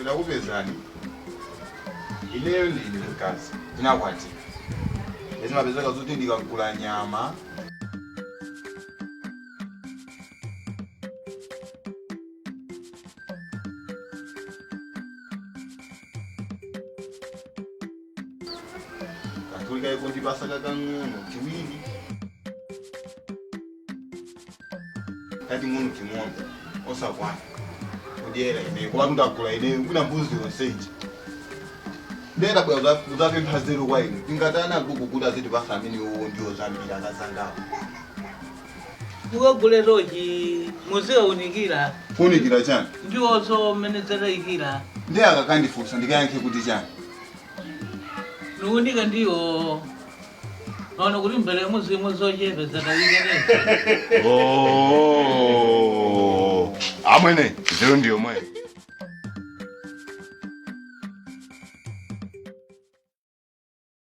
Ndakupezani. Ineyo ndine mkazi. Ndinakwatira. Ndizimapezeka zoti ndikagula nyama. Katolika ikundipasa kakang'ono tiwiri. Tating'ono ting'ono osakwana kudyera ineyo koma ndagula ineyo kuna mbuzi yonse ija ndera bwera kuzapempha nzeru kwa inu tingatani agogo kuti azitipasa amenewo ndiwo zambiri akazangapo. Mukagule tochi muzikaunikira. Kuunikira chani? Ndiwozo mmene zatayikira. Ndiye akakandifunsa ndikayankhe kuti chani? Nikuunika ndiwo naona kuti mbele muzimu zochepa zatayika. Oh, amwene nzeru ndiyo mwe.